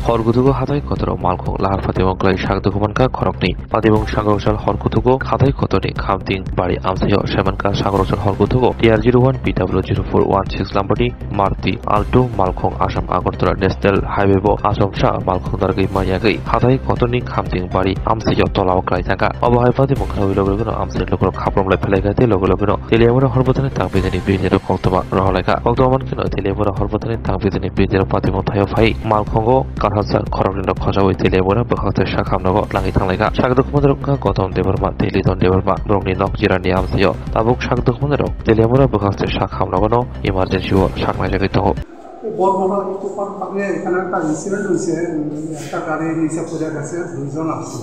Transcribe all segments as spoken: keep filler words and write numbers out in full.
Hor kutugo hathai kotoro malkhung lahar patimung kwlai sak dukhu mankha khoroknwi. Patimung sangrokchal hor kutugo hathai kotorni khamting bari amchaio saimankha sangrokchal hor kutugo T R zero one P W zero four one six numberni Maruti Alto malkhung Assam Agartala National Highway bo achomsa malkhung narwgwi manyagwi hathai kotorni khamting bari amchaio tolao kwlai thangkha. Obo hai patimung khlaui loge logeno amchaini lukurok khaprom lai phelaikha tei loge logeno Teliamura horbwthani tang bidini bidini koktwma rohorlaikha. Koktwma mankhe no Teliamura horbwthani tang bidini bidini patimung thaio phai malkhungo kathasa khoroknwi rok khojaui Teliamura bwkhak tei sak hamnogo tlangwi thanglaikha. Sak dukhumanrok wngkha Gotom Debbarma tei Lidon Debbarma, borokni nok jirani amchaio. Tabuk sak dukhumanrok Teliamura bwkhak tei sak hamnogono emergency o saknaijagwi tongo. বর্তমানে একটু কম থাকলে এখানে একটা ইনসিডেন্ট হয়েছে, উম, একটা গাড়ি নিচে পড়ে গেছে, দুইজন আছে,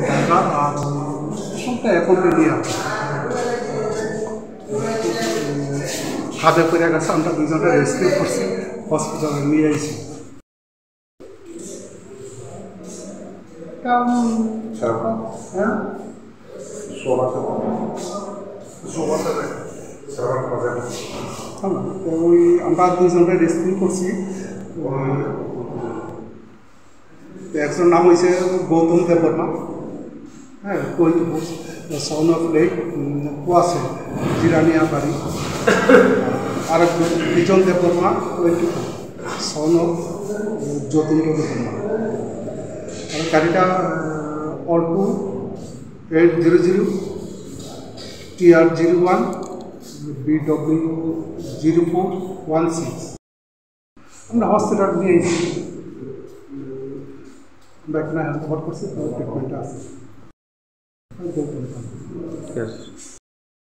ড্রাইভার আর ওই একটা অ্যাকোম্পানি আছে। খাদে পড়ে গেছে, আমরা দুইজনকে রেস্কিউ করছি, হসপিটালে নিয়ে আইছি। কারণ, হ্যাঁ? হ্যাঁ, তো ওই আমরা দুইজনকে রেস্কিউ করছি। তো একজন নাম হয়েছে গৌতম দেববর্মা, হ্যাঁ, কৈতুপুর, সন অফ লেক, উম, কুয়াশে, জিরানিয়া বাড়ি। আর একজন Bijan Debbarma, Kaitupur, son of, um, Jatindra Debbarma. আর গাড়িটা, আহ, Alto eight zero zero T R zero one B W zero four one six. আমরা হসপিটাল নিয়ে এসেছি। আমরা এখানে হ্যান্ড ওভার করছি, তাদের ট্রিটমেন্টে আছে। ঠিক আছে।